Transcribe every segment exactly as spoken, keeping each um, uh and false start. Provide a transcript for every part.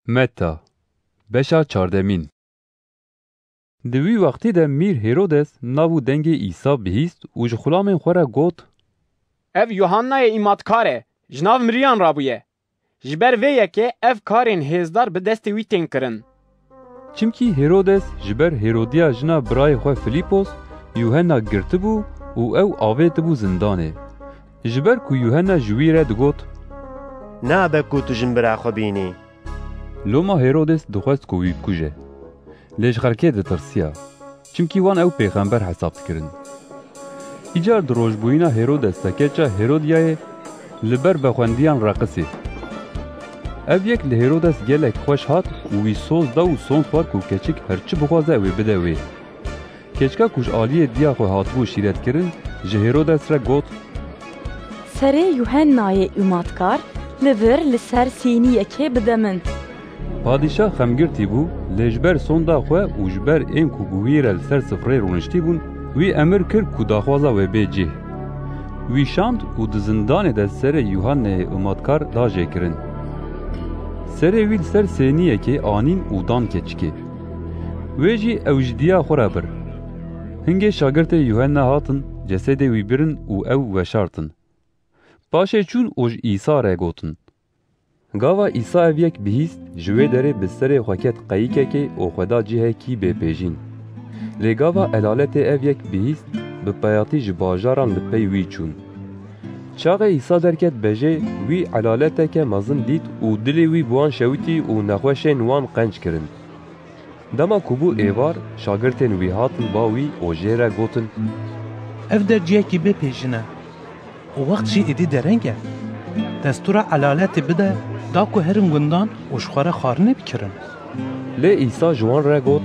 Meta, beşa çardemîn. Di wî wextî de Mîr Hêrodes nav û dengê Îsa bihîst û ji xulamên xwe re got, Ev Yuhannayê îmatkar e, ji nav miriyan rabûye. Ji ber vê yekê ev karên hêzdar bi destê wî tên kirin. Çimkî Hêrodes ji ber Hêrodiya jina birayê xwe Filîpos Yuhenna girtibû û ew avêtibû zindanê. Ji ber ku Yuhenna ji wî re digot, Nabe ku tu jin bira xwe bînî. Loma Hêrodes dixwest ku wî bikuje. Lê ji xelkê ditirsiya. Çimkî wan ew pêxember hesab dikirin. Îcar di rojbûyîna Hêrodes de keça Hêrodiyayê li ber bexwendiyan reqisî. Ev yek li Hêrodes gelek xweş hat û wî soz da û sond xwar ku keçik her çi bixwaze ew ê bide wê. Keçika ku ji aliyê diya xwe hatibû şîretkirin, ji Hêrodes re got, Serê Yuhennayê Umatkar li vir li ser sêniyekê bide min. Padîşah xemgirtî bû, lê ji ber sonda xwe û ji ber ên ku bi wî re li ser sifreyê rûniştî bûn, wî emir kir ku daxwaza wê bê cih. Wî şand û di zindanê de serê Yuhanneyê Umatkar da jêkirin. Serê wî li ser sêniyekê anîn û dan keçikê. Wê jî ew ji diya xwe re bir. Hingê şagirtê Yuhenna hatin, cesedê wî birin û ew weşartin. Paşê çûn û ji Îsa re gotin. Gava Îsa ev yek bihîst, ji wê derê bi serê xwe ket qeyikekê û xwe da cihekî bêpêjîn. Lê gava elaletê ev yek bihîst, bi peyatî ji bajaran li pey wî çûn. Çaxê Îsa derket bejê, wî elaleteke mezin dît û dilê wî bi wan şewitî û nexweşên wan qenc kirin. Dema ku bû êvar, şagirtên wî hatin ba wî û jê re gotin, Ev der cihekî bê pêjin e û wext jî êdî dereng e. Destûra elaletê bide, da ku herin gundan û ji xwe re xwarinê bikirin. Lê Îsa ji wan re got,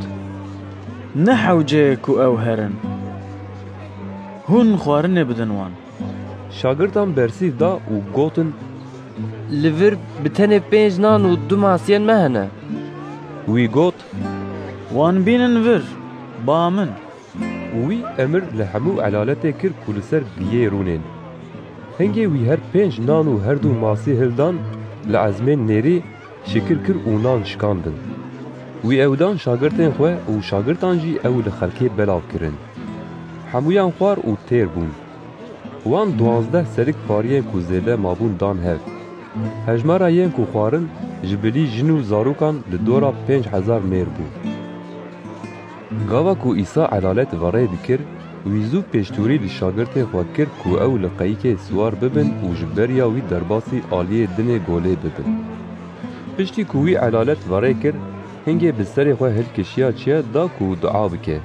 Ne hewce ye ku ew herin. Hûn xwarinê bidin wan. Şagirtan bersîv da û gotin, Li vir bi tenê pênc nan û du masiyên me hene. Wî got, Wan bînin vir, ba min. Û wî emir li hemû elaletê kir ku li ser biyê rûnên. Hingê wî her pênc nan û her du masî hildan, li ezmên nêrî şikir kir û nan şikandin. Wî ew dan şagirtên xwe û şagirtan jî ew li xelkê belav kirin. Hemûyan xwar û têr bûn. Wan duwazdeh serik pariyên ku zêde mabûn dan hev. Hejmara yên ku xwarin ji bilî jin û zarokan li dora pênc hezar mêr bû. Gava ku Îsa elalet verê dikir, wî zû pêştûrî li şagirtên xwe kir ku ew li qeyikê siwar bibin û ji beriya wî derbasî aliyê dinê golê bibin. Piştî ku wî elalet verê kir, hingê bi serê xwe hilkişiya çiye da ku dua bike.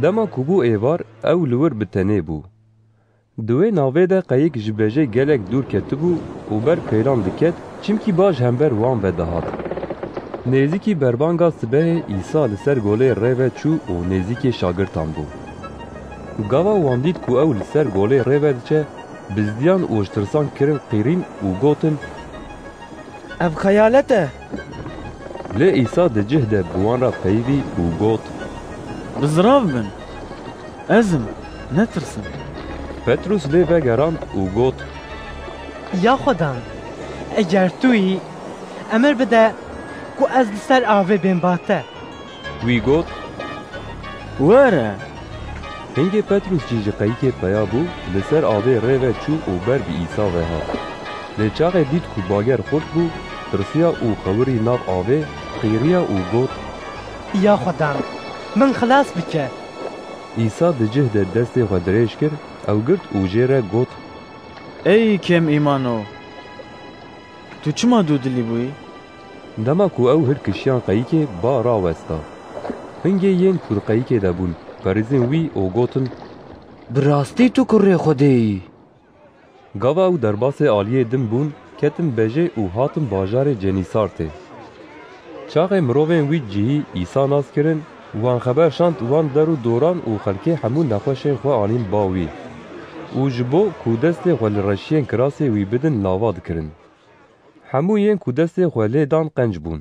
Dema ku bû êvar, ew li wir bi tenê bû. Di wê navê de qeyik ji bejê gelek dûr ketibû û ber pêlan diket, çimkî ba ji hember wan ve dihat. Nêzîkî berbanga sibehê Îsa li ser golê rê ve çû û nêzîkê şagirtan bû. Gava wan dît ku ew li ser golê rê ve diçe, bizdiyan û ji tirsan kirin qîrîn û gotin, Ev xeyalet e. Lê Îsa di cih de bi wan re peyivî û got, Bizirav bin. Ez im, netirsin. Petrûs lê vegerand û got, Ya Xwedan, eger tu yî, emir bide ku ez li ser avê bêm ba te. Wî got, Were! Hingê Petrûs jî ji qeyikê peya bû, li ser avê rê ve çû û ber bi Îsa ve hat. Lê çaxê dît ku bager xurt bû, tirsiya û xewirî nav avê, qîriya û got, Ya Xwedan, min xilas bike! Îsa di cih de destê xwe dirêj kir, ew girt û jê re got, Ey kêm îmano! Tu çima dûdilî bûyî? Dema ku ew hilkişiyan qeyikê, ba rawesta. Hingê yên ku di qeyikê de bûn, perîzin wî û gotin, Bi rastî tu kurê Xwedê yî. Gava ew derbasê aliyê din bûn, ketin bejê û hatin bajarê Cenîsartê. Çaxê mirovên wî cihî Îsa nas kirin, wan xeber şand wan der û doran û xelkê hemû nexweşên xwe anîn ba wî. Û ji bo ku destê xwe li reşiyên kirasê wî bidin nava dikirin. Hemû yên ku destê xwe lê dan qenc bûn.